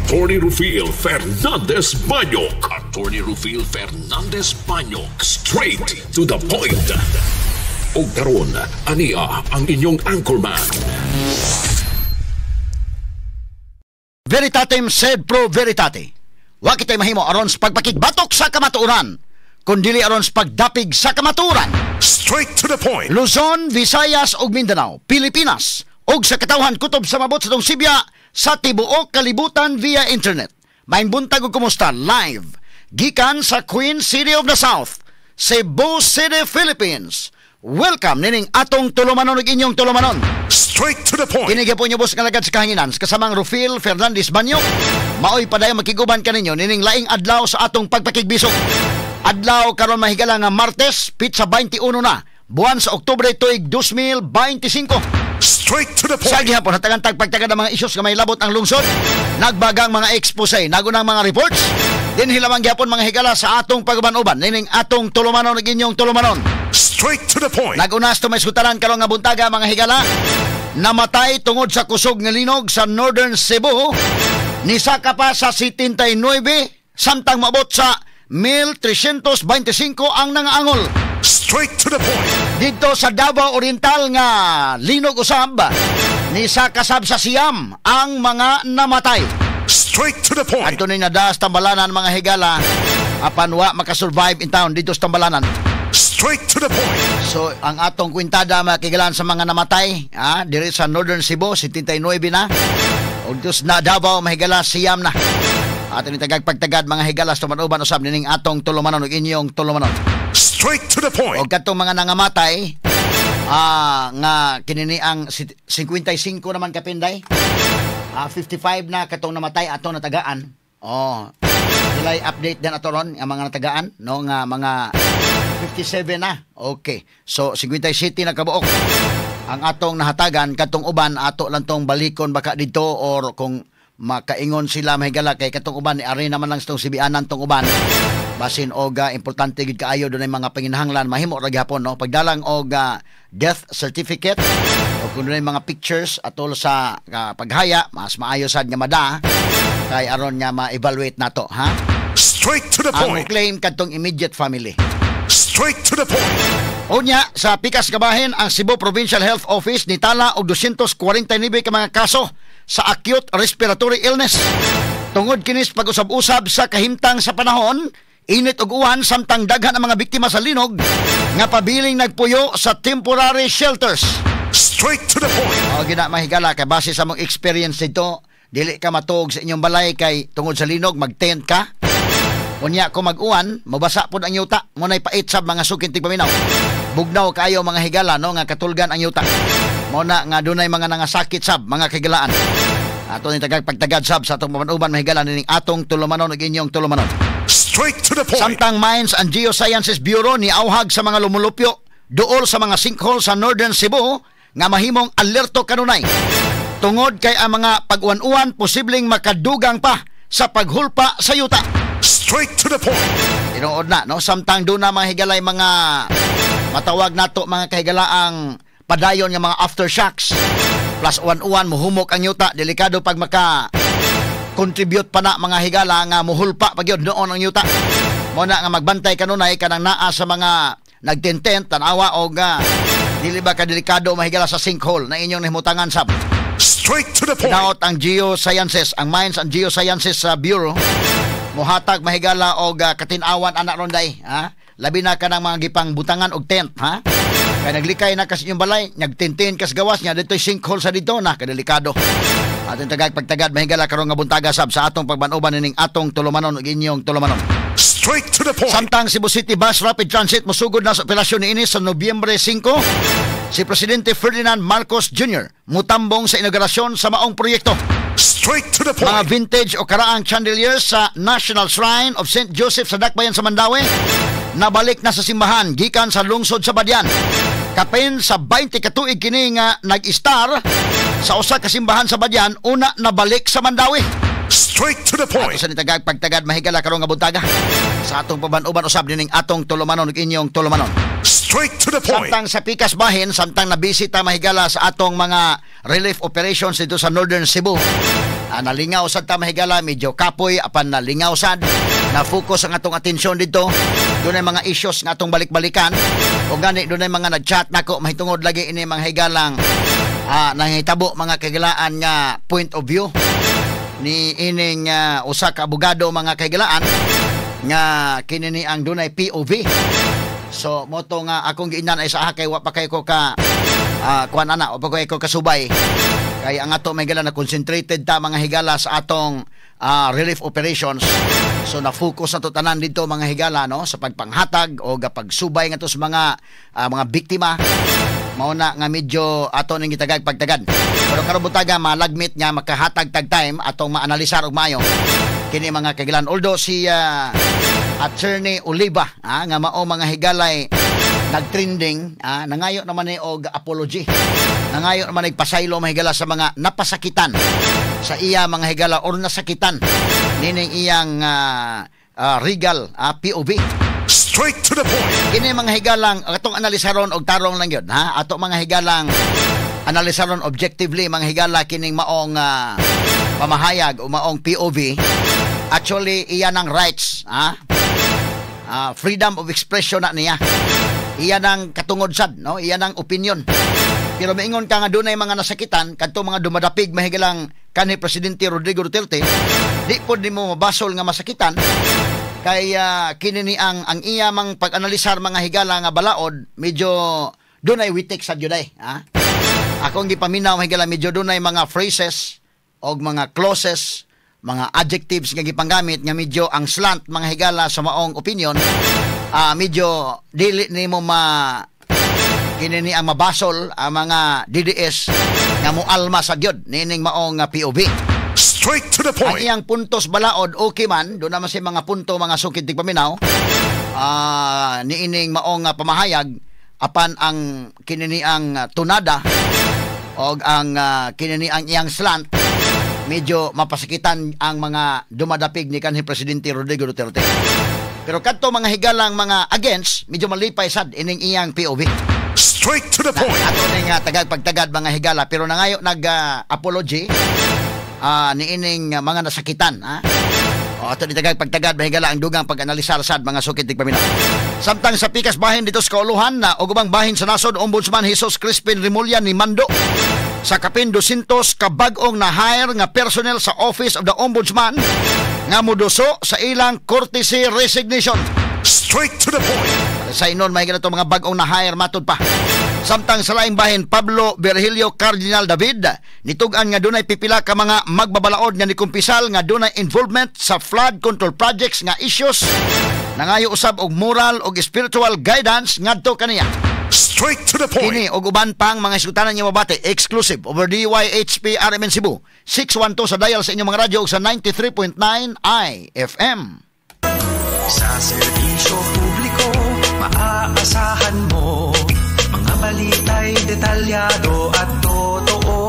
Attorney Rufil Fernandez Banyok. Attorney Rufil Fernandez Banyok. Straight to the point. Og karon, ania ang inyong anchorman. Veritatem sed pro veritate. Wa kitay mahimo aron sa pagpakigbatok sa kamatuoran, kundili aron sa pagdapig sa kamatuoran. Straight to the point. Luzon, Visayas ug Mindanao, Pilipinas ug sa katawhan kutob sa mabot sa tong Sibya sa tibuok kalibutan via internet. Maayong buntag ug kumusta live gikan sa Queen City of the South, Cebu City, Philippines. Welcome nining atong tulumanon ug inyong tulumanon. Straight to the point. Kini gyapon niyo boss nga lagad sa kahanginan sa kasamang Rufil Fernandez Banyo. Maoy padayon makiguban kaninyo nining laing adlaw sa atong pagpakigbisog. Adlaw karon mahigala nga Martes, pitsa 21 na, buwan sa Oktubre tuig 2025. Straight to the point. Sa gihapon hatagan tagpagtagad ang mga isyos nga may labot ang lungsod, nagbagang mga expose, nagunang mga reports. Dinhi lamang gihapon mga higala sa atong paguban-uban nining atong tulumanon ug inyong tulumanon. Straight to the point. Nagunas to may sutaran karon nga buntaga mga higala. Namatay tungod sa kusog nga linog sa Northern Cebu. Nisaka pa sa 79 samtang maabot sa 1,325 ang nangaangol. Straight to the point. Dito sa Davao Oriental nga linog usab, nisaka sab sa 9 ang mga namatay. Straight to the point. Adto ni nada sa Tambalanan mga higala, apan wa makasurvive in town dito sa Tambalanan. Straight to the point. So ang atong kwintada mga kigalan sa mga namatay, diri sa Northern Cebu 79 na. Ug dito sa Davao mahigala 9 na. Ato ni tagag pagtagad mga higala sa tumanuban usab nining atong tulumanon ug inyong tulumanon. Straight to the point. Og katong mga nangamatay nga kinini ang 55 naman kapinday. 55 na katong namatay atong natagaan. Oh. Ilay update din ato ron ang mga natagaan no nga mga 57 na. Okay. So 57 na kabuok ang atong nahatagan. Katong uban ato lang tong balikon baka dito or kung makaingon sila mahigala kay katong uban ari naman lang sa tong sibianan tong uban. Basin og importante gid kaayo dunay mga panginahanglan mahimo ra gihapon no pagdalang og death certificate o kung dunay mga pictures atol sa paghaya mas maayo sad nga mada kay aron nga ma-evaluate nato ha. Straight to the Ang point. claim kadtong immediate family. Straight to the point. Unya, sa pikas kabahin, ang Cebu Provincial Health Office nitala og 249 ka mga kaso sa acute respiratory illness. Tungod kinis pag-usab-usab sa kahimtang sa panahon, init ug uwan samtang daghan ang mga biktima sa linog nga pabiling nagpuyo sa temporary shelters. Straight to the point. O gina mahigala kay base sa mong experience dito, dili ka matuog sa inyong balay kay tungod sa linog magtent ka. Unya ko mag-uwan, mabasa pod ang yuta. Muna'y pait sa mga sukin tigpaminaw. Bugnaw kaayo mga higala no nga katulgan ang yuta. Muna nga dunay mga nangasakit sab mga kahigalaan. Ato ni tagag pagtagad sab sa atong pamanuban mahigala nining atong tulumanon ug inyong tulumanon. Straight to the point. Samtang Mines and Geosciences Bureau niauhag sa mga lumulupyo duol sa mga sinkhole sa Northern Cebu nga mahimong alerto kanunay. Tungod kay ang mga pag-uwan-uwan posibleng makadugang pa sa paghulpa sa yuta. Straight to the point. Tinuod na, no? Samtang doon na mga higalay mga matawag nato mga kahigalaang padayon nga mga aftershocks. Plus uwan-uwan, muhumok ang yuta. Delikado pag maka contribute pa na mga higala nga muhulpa pag yun noon ang yuta. Muna nga magbantay kanunay kanang naa sa mga nagtintent, tanawa o nga dili ba kadelikado mahigala sa sinkhole na inyong nahimutangan sab. Straight to the point. Hinaot ang Geosciences, ang Mines and Geosciences Bureau muhatag mahigala og katinawan anak ronday, ha? Labi na kanang mga gipang butangan og tent, ha? Kay naglikay na kas inyong balay, nagtintin kas gawas niya dito'y sinkhole sa dito na kadelikado. Atong tagag pagtagad mahigala karon nga buntaga sab sa atong pagban-uban nining atong tulumanon ug inyong tulumanon. Straight to the point. Samtang Cebu City Bus Rapid Transit mosugod na sa operasyon niini sa Nobyembre 5, si Presidente Ferdinand Marcos Jr. mutambong sa inaugurasyon sa maong proyekto. Straight to the point. Mga vintage o karaang chandeliers sa National Shrine of St. Joseph sa Dakbayan sa Mandaue nabalik na sa simbahan gikan sa lungsod sa Badian. Kapin sa 20 katuig kini nga nag-star sa usa ka simbahan sa Badian, una nabalik sa Mandaue. Straight to the point. Ato sa nitagag pagtagad mahigala karon nga buntaga sa atong paban-uban usab nining atong tulumanon ug inyong tulumanon. Straight to the point. Samtang sa pikas bahin, samtang nabisita mahigala sa atong mga relief operations dito sa Northern Cebu. Nalingaw sad ta, mahigala, medyo kapoy apan nalingaw sad. Na focus ang atong atensyon dito. Dunay mga issues nga atong balik-balikan. O gani dunay mga nag-chat nako mahitungod lagi ini, mga higalang, nangitabo, mga kahigalaan, nga point of view ni ining usa ka abogado, mga kahigalaan, nga kini ni ang dunay POV. So moto nga akong giinan ay sa kay wa pa kay ko ka kuan ana, wa pa kay ko kasubay. Kay ang ato, mga higala, na concentrated ta, mga higala, sa atong relief operations. So na-focus na to tanan dito, mga higala, no, sa pagpanghatag o pagsubay ngadto sa mga biktima. Mao na nga medyo ato ning gitagag pagtagad. Pero karon butaga malagmit nga makahatag tag time atong maanalisar og maayo kini, mga kahigalaan. Although si Attorney Oliva nga mao, mga higalay, nagtrending, nangayo naman ni og apology. Nangayo naman nagpasaylo, mga higala, sa mga napasakitan sa iya, mga higala, or nasakitan nining iyang legal POV. Straight to the point. Kini, mga higalang, atong analisaron og tarong lang yun, ha? Ato, mga higalang, analisaron objectively, mga higala, kining maong pamahayag o maong POV. Actually, iya ng rights, ha? Freedom of expression na niya. Iya ng katungod sad, no? Iya ng opinion. Pero maingon ka nga dunay mga nasakitan kadto mga dumadapig, mahigalang, kanhi Presidente Rodrigo Duterte, di pod nimo mabasol nga masakitan kay kini ni ang iya mang pag-analisar, mga higala, nga balaod medyo dunay witik sa juday, ha. Akong gipaminaw, mga higala, medyo dunay mga phrases og mga clauses, mga adjectives nga gipanggamit nga medyo ang slant, mga higala, sa maong opinion, medyo dili nimo ma kini ni ang mabasol ang mga DDS nga moalma sa gyud nining maong POV. Straight to the Ang point. iyang puntos balaod okay man, doon naman sa mga punto, mga sukid tigpaminaw, niining maong pamahayag, apan ang kini ang tunada og ang kini ang iyang slant medyo mapasakitan ang mga dumadapig ni kanhi Presidente Rodrigo Duterte. Pero kadto, mga higalang, mga against, medyo malipay sad ining iyang POV. Straight to the point. Ato ning tagad pagtagad, mga higala, pero nangayo nag apology niining mga nasakitan, ha. O ato ni tagad pagtagad, mga higala, ang dugang pag-analisar sad, mga sukid tigpaminaw. Samtang sa pikas bahin dito sa kauluhan na og ubang bahin sa nasod, Ombudsman Jesus Crispin Remulla ni mando sa kapin 200 ka bag-ong na-hire nga personnel sa Office of the Ombudsman nga muduso sa ilang courtesy resignation. Straight to the point. Sa inon may ganito mga bag-ong na-hire matod pa. Samtang sa laing bahin, Pablo Virgilio Cardinal David nitug-an nga dunay pipila ka mga magbabalaod nga nikumpisal nga dunay involvement sa flood control projects nga issues. Nangayo usab og moral og spiritual guidance ngadto kaniya. Straight to the point. Kini og uban pang mga isgutanan niyo mabati exclusive over DYHP RMN Cebu 612 sa dial sa inyong mga radyo ug sa 93.9 IFM. Sa serbisyo publiko, maaasahan mo. Mga balita'y detalyado at totoo.